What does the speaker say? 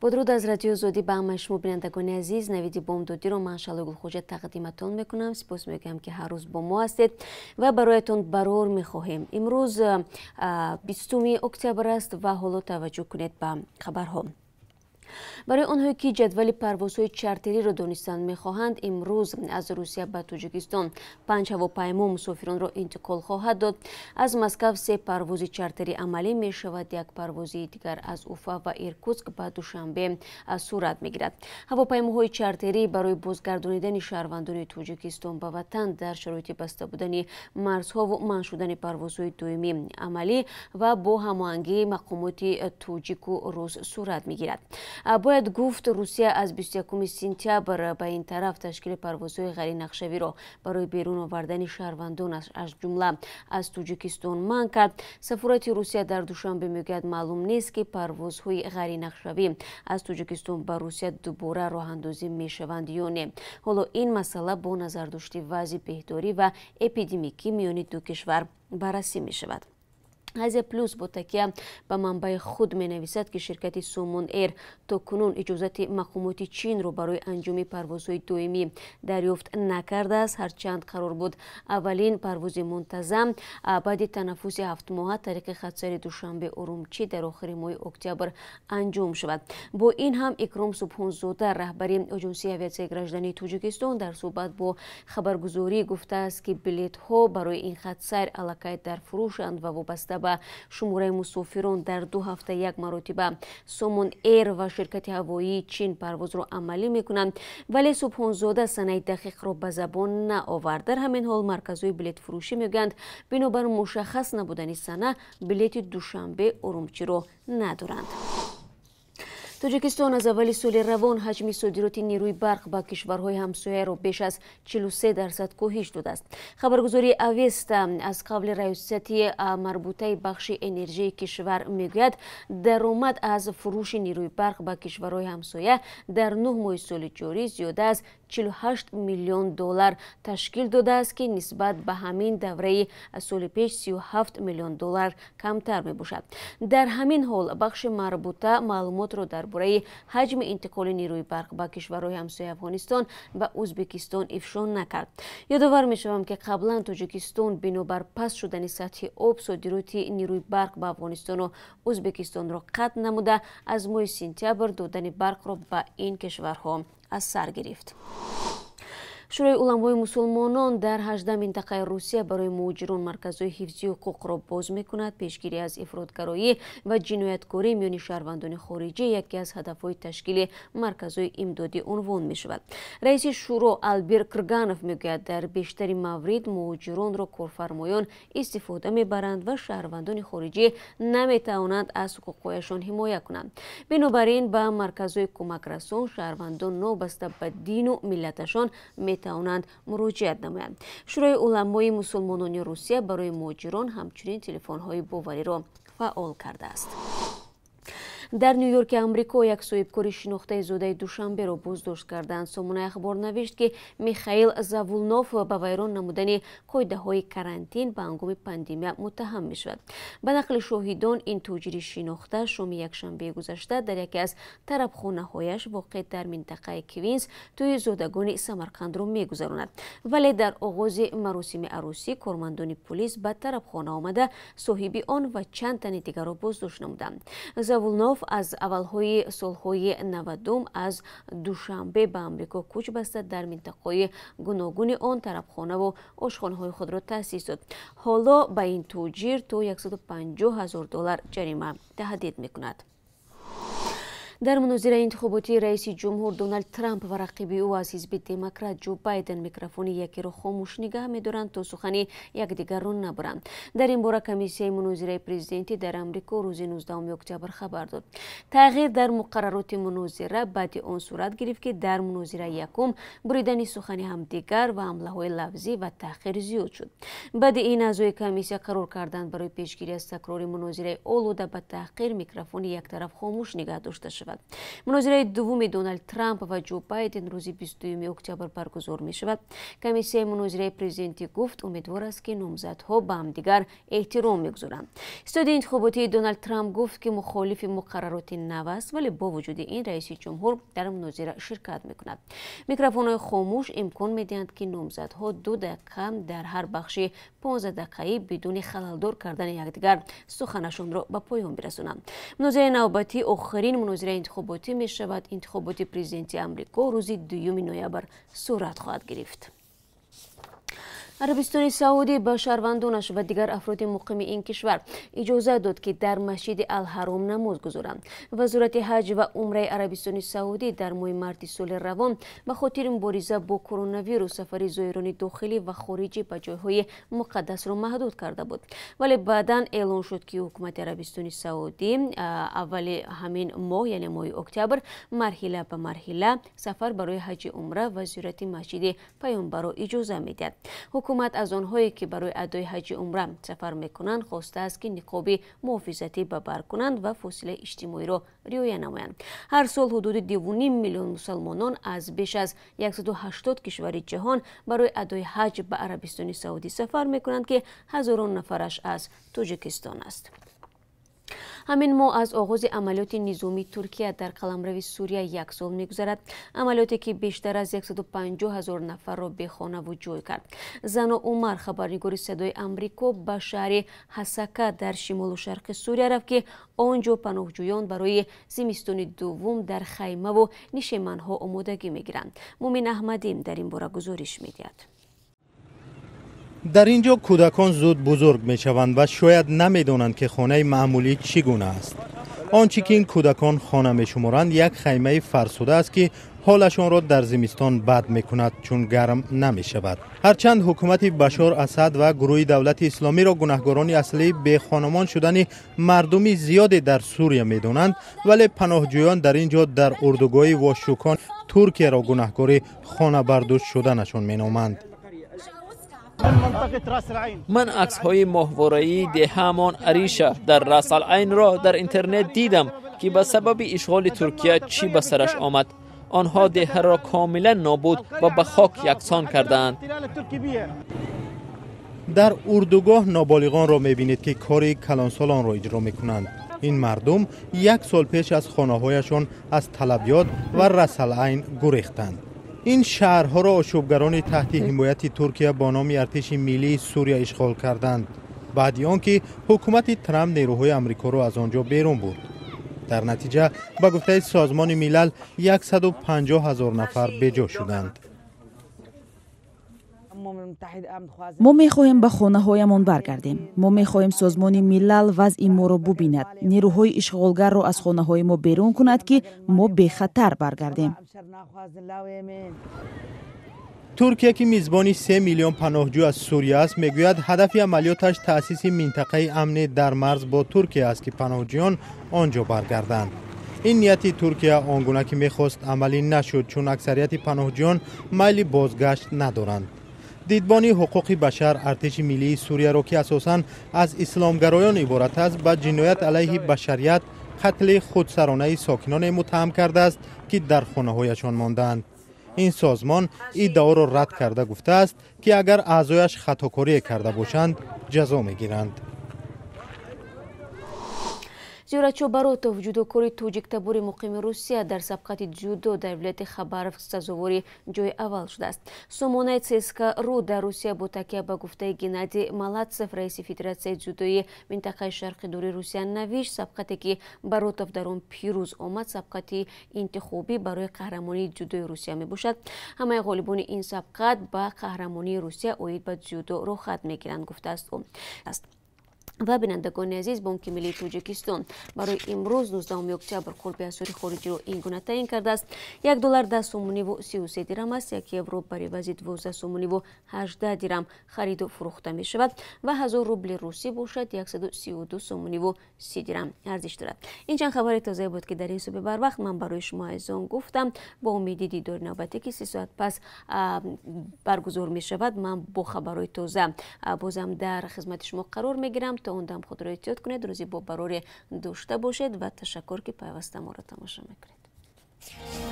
Бо дуруд аз Радиои Озодӣ ба ҳамаи шумо, бинандагони азиз. Навиди бомдодиро ман, Шалои Гулхоҷа, тақдиматон мекунам. Сипос мегӯям, ки ҳар рӯз бо мо ҳастед, ва бароятон барор мехоҳем. Имрӯз 20 октябр аст ва ҳоло таваҷҷӯҳ кунед ба хабарҳо. Барои онҳое, ки ҷадвали парвозҳои чартериро донистан мехоҳанд, имрӯз аз Русия ба Тоҷикистон панҷ ҳавопаймо мусофиронро интиқол хоҳад дод. Аз Москав се парвози чартерӣ амалӣ мешавад. Як парвози дигар аз Уфа ва Иркутск ба Душанбе сурат мегирад. Ҳавопаймоҳои чартерӣ барои бозгардонидани шаҳрвандони Тоҷикистон ба ватан дар шароити баста будани марзҳову манъ шудани парвозҳои доимӣ амалӣ ва бо ҳамоҳангии мақомоти тоҷику рус сурат мегирад. Бояд гуфт, Русия аз 21 сентябр ба ин тараф ташкили парвозҳои ғайринақшавиро барои берун овардани шаҳрвандон, аз ҷумла аз Тоҷикистон, манъ кард. Сафорати Русия дар Душанбе мегӯяд, маълум нест, ки парвозҳои ғайринақшавӣ аз Тоҷикистон ба Русия дубора роҳандозӣ мешаванд ё не. Ҳоло ин масъала бо назардошти вазъи беҳдорӣ ва эпидемикӣ миёни ду кишвар баррасӣ мешавад. Азия Плюс бо такя ба манбаи худ менависад, ки ширкати Сомон Эйр то кунун иҷозати мақомоти Чинро барои анҷоми парвозҳои доимӣ дарёфт накардааст. Ҳарчанд қарор буд аввалин парвози мунтазам баъди танаффуси 7-моҳа тариқи хатсайри Душанбе Урумчӣ дар охири моҳи октябр анҷом шавад. Бо ин ҳам Икром Субҳонзода, раҳбари Оҷонсии авиатсияи граждании Тоҷикистон, дар суҳбат бо хабаргузорӣ гуфтааст, ки билетҳо барои ин хатсайр аллакай дар фурӯшанд ва вобаста ба шумораи мусофирон дар 2 ҳафта як маротиба Сомон Эйр ва ширкати ҳавоии Чин парвозро амалӣ мекунанд. Вале Субҳонзода санаи дақиқро ба забон наовард. Дар ҳамин ҳол марказҳои билетфурӯшӣ мегӯянд, бинобар мушаххас набудани сана билети Душанбе Урумчиро надоранд. Тоҷикистон аз аввали соли равон ҳаҷми содироти нерӯи барқ ба кишварҳои ҳамсояро беш аз 43% коҳиш додааст. Хабаргузории Авеста аз қавли раёсати марбутаи бахши энержии кишвар мегӯяд, даромад аз фурӯши нерӯи барқ ба кишварҳои ҳамсоя дар 9 моҳи соли ҷорӣ зиёда аз 48 миллион доллар ташкил додааст, ки нисбат ба ҳамин давраи соли пеш 37 миллион доллар камтар мебошад. Дар ҳамин ҳол бахши марбута маълумотро дар бораи ҳаҷми интиқоли нерӯи барқ ба кишварҳои ҳамсояи Афғонистон ва Ӯзбекистон ифшо накард. Ёдовар мешавам, ки қаблан Тоҷикистон бинобар паст шудани сатҳи об содироти нерӯи барқ ба Афғонистону Ӯзбекистонро қатъ намуда, аз моҳи сентябр додани барқро ба ин кишварҳо аз сар гирифт. Шӯрои уламои мусулмонон дар 18 минтақаи Русия барои муҳоҷирон марказҳои ҳифзи ҳуқуқро боз мекунад. Пешгирӣ аз ифротгароӣ ва ҷинояткорӣ миёни шаҳрвандони хориҷӣ яке аз ҳадафҳои ташкили марказҳои имдодӣ унвон мешавад. Раиси шӯро Албир Крганов мегӯяд, дар бештари маврид муҳоҷиронро корфармоён истифода мебаранд ва шаҳрвандони хориҷӣ наметавонанд аз ҳуқуқҳояшон ҳимоя кунанд. Бинобар ин ба марказҳои кӯмакрасон шаҳрвандон новобаста ба дину миллаташон метавонанд муроҷиат намоянд. Шӯрои уламои мусулмонони Русия барои муҳоҷирон ҳамчунин телефонҳои бовариро фаъол кардааст. Дар Ню-Йорки Амрико як соҳибкори шинохтаи зодаи Душанберо боздошт карданд. Сомонаи Ахбор навишт, ки Михаил Завулнов ба вайрон намудани қоидаҳои карантин ба ҳангоми пандемия муттаҳам мешавад. Ба нақли шоҳидон, ин тоҷири шинохта шоми якшанбеи гузашта дар яке аз тарабхонаҳояш, воқеъ дар минтақаи Квинс, тӯи зодагони Самарқандро мегузаронад. Вале дар оғози маросими арӯсӣ кормандони пулис ба тарабхона омада, соҳиби он ва чанд тани дигарро боздошт намуданд. Завулнов аз аввалҳои солҳои 90-ум аз Душанбе ба Амрико кӯч баста, дар минтақаҳои гуногуни он тарабхонаву ошхонаҳои худро таъсис дод. Ҳоло ба ин тоҷир то 150 ҳазор доллар ҷарима таҳдид мекунад. Дар мунозираи интихоботии раиси ҷумҳур Доналд Трамп ва рақиби ӯ аз ҳизби Демократ Ҷо Байден микрофони якеро хомӯш нигаҳ медоранд, то сухани якдигарро набуранд. Дар ин бора комиссияи мунозираи президентӣ дар Амрико рӯзи 19 октябр хабар дод. Тағйир дар муқаррароти мунозира баъди он сурат гирифт, ки дар мунозираи якум буридани сухани ҳамдигар ва ҳамлаҳои лафзӣ ва таҳқир зиёд шуд. Баъди ин аъзои комиссия қарор карданд, барои пешгирӣ аз такрори мунозираи олуда ба таҳқир микрофони яктараф хомӯш нигаҳ дошта шавад. мешавад. Мунозираи дуввуми Доналд Трамп ва Ҷо Байден рӯзи 22 октябр баргузор мешавад. Комиссияи мунозираи президентӣ гуфт, умедвор аст, ки номзадҳо ба ҳамдигар эҳтиром мегузоранд. Истоди интихоботии Доналд Трамп гуфт, ки мухолифи муқаррароти нав аст, вале бо вуҷуди ин раиси ҷумҳур дар мунозира ширкат мекунад. Микрофонҳои хомӯш имкон медиҳанд, ки номзадҳо 2 дақиқа дар ҳар бахши 15 дақиқаӣ бидуни халалдор кардани якдигар суханашонро ба поён бирасонанд. Мунозираи навбатӣ охирин мунозираи интихоботӣ мешавад. Интихоботи президенти Амрико рӯзи 2 ноябр сурат хоҳад гирифт. Арабистони Саудӣ ба шаҳрвандонаш ва дигар афроди муқими ин кишвар иҷозат дод, ки дар масҷиди Алҳаром намоз гузоранд. Вазорати ҳаҷ ва умраи Арабистони Саудӣ дар моҳи марти соли равон ба хотири мубориза бо коронавирус сафари зоирони дохилӣ ва хориҷӣ ба ҷойҳои муқаддасро маҳдуд карда буд. Вале баъдан эълон шуд, ки ҳукумати Арабистони Саудӣ аввали ҳамин моҳ, яъне моҳи октябр, марҳила ба марҳила сафар барои ҳаҷи умра ва зиёрати масҷиди паёмбарро иҷоза медиҳад. Ҳукумат аз онҳое, ки барои адои ҳаҷи умра сафар мекунанд, хостааст, ки ниқоби муҳофизатӣ ба бар кунанд ва фосилаи иҷтимоиро риоя намоянд. Ҳар сол ҳудуди 2,5 миллион мусалмонон аз беш аз 180 кишвари ҷаҳон барои адои ҳаҷ ба Арабистони Саудӣ сафар мекунанд, ки ҳазорон нафараш аз Тоҷикистон аст. Ҳамин моҳ аз оғози амалиёти низомии Туркия дар қаламрави Сурия 1 сол мегузарад. Амалиёте, ки бештар аз 150 ҳазор нафарро бехонаву ҷой кард. Зано Умар, хабарнигори Садои Амрико, ба шаҳри Ҳасака дар шимолу шарқи Сурия рафт, ки он ҷо паноҳҷӯён барои зимистони дуввум дар хаймаву нишеманҳо омодагӣ мегиранд. Мумин Аҳмадӣ дар ин бора гузориш медиҳад. Дар ин ҷо кӯдакон зуд бузург мешаванд ва шояд намедонанд, ки хонаи маъмулӣ чӣ гуна аст. Он чӣ ки ин кӯдакон хона мешуморанд, як хаймаи фарсуда аст, ки ҳолашонро дар зимистон бад мекунад, чун гарм намешавад. Ҳарчанд ҳукумати Башор Асад ва гурӯҳи Давлати Исломиро гунаҳгорони аслии бехономон шудани мардуми зиёде дар Сурия медонанд, вале паноҳҷӯён дар ин ҷо дар урдугоҳи Вошукон Туркияро гунаҳгори хонабардӯш шуданашон меноманд. Ман аксҳои моҳвораии деҳаамон Ариша дар Расалайнро дар интернет дидам, ки ба сабаби ишғоли Туркия чӣ ба сараш омад. Онҳо деҳаро комилан нобуд ва ба хок яксон кардаанд. Дар урдугоҳ ноболиғонро мебинед, ки кори калонсолонро иҷро мекунанд. Ин мардум 1 сол пеш аз хонаҳояшон аз Талабёд ва Расалайн гурехтанд. Ин шаҳрҳоро ошӯбгарони таҳти ҳимояти Туркия бо номи артиши миллии Сурия ишғол карданд, баъди он ки ҳукумати Трамп нерӯҳои Амрикоро аз он ҷо берун бурд. Дар натиҷа, ба гуфтаи Созмони Милал, 150 ҳазор нафар беҷо шуданд. Мо мехоҳем ба хонаҳоямон баргардем. Мо мехоҳем Созмони Милал вазъи моро бубинад, нерӯҳои ишғолгарро аз хонаҳои мо берун кунад, ки мо бехатар баргардем. Туркия, ки мизбони 3 миллион паноҳҷӯ аз Сурия аст, мегӯяд, ҳадафи амалиёташ таъсиси минтақаи амне дар марз бо Туркия аст, ки паноҳҷӯён он ҷо баргарданд. Ин нияти Туркия он гуна ки мехост амалӣ нашуд, чун аксарияти паноҳҷӯён майли бозгашт надоранд. Дидбони ҳуқуқи башар артиши миллии Сурияро, ки асосан аз исломгароён иборат аст, ба ҷиноят алайҳи башарият, қатли худсаронаи сокиноне муттаҳам кардааст, ки дар хонаҳояшон мондаанд. Ин созмон иддаоро рад карда гуфтааст, ки агар аъзояш хатокорие карда бошанд, ҷазо мегиранд. Зиёратчо Баротов, ҷудокори тоҷиктабори муқими Русия, дар сабқати ҷудо дар вилояти Хабаровск сазовори ҷои аввал шудааст. Сомонаи ЦСКА Ру дар Русия бо такя ба гуфтаи Геннадий Малатсев, раиси Федератсияи ҷудои минтақаи Шарқи Дури Русия, навишт: сабқате, ки Баротов дар он пирӯз омад, сабқати интихобӣ барои қаҳрамонии ҷудои Русия мебошад. Ҳамаи ғолибони ин сабқат ба қаҳрамонии Русия оид ба ҷудо роҳхат мегиранд, гуфтааст ӯ. Ва бинандагони азиз, Бонки Миллии Тоҷикистон барои имрӯз 19 октябр қурби асъори хориҷиро ин гуна таъин кардааст. 1 доллар 10 сомониву 33 дирам аст, 1 евро бар ивази 12 сомониву 18 дирам хариду фурӯхта мешавад ва 1000 рубли русӣ бошад 132 сомониву 30 дирам арзиш дорад. Ин чанд хабари тозае буд, ки дар ин субҳи барвақт ман барои шумо азизон гуфтам. Бо умеди дидори навбатӣ, ки 3 соат пас баргузор мешавад, ман бо хабарҳои тоза бозам дар хизмати шумо қарор мегирам. То он дам худро эҳтиёт кунед, рӯзи бо бароре дошта бошед ва ташаккур, ки пайваста моро тамошо мекунед.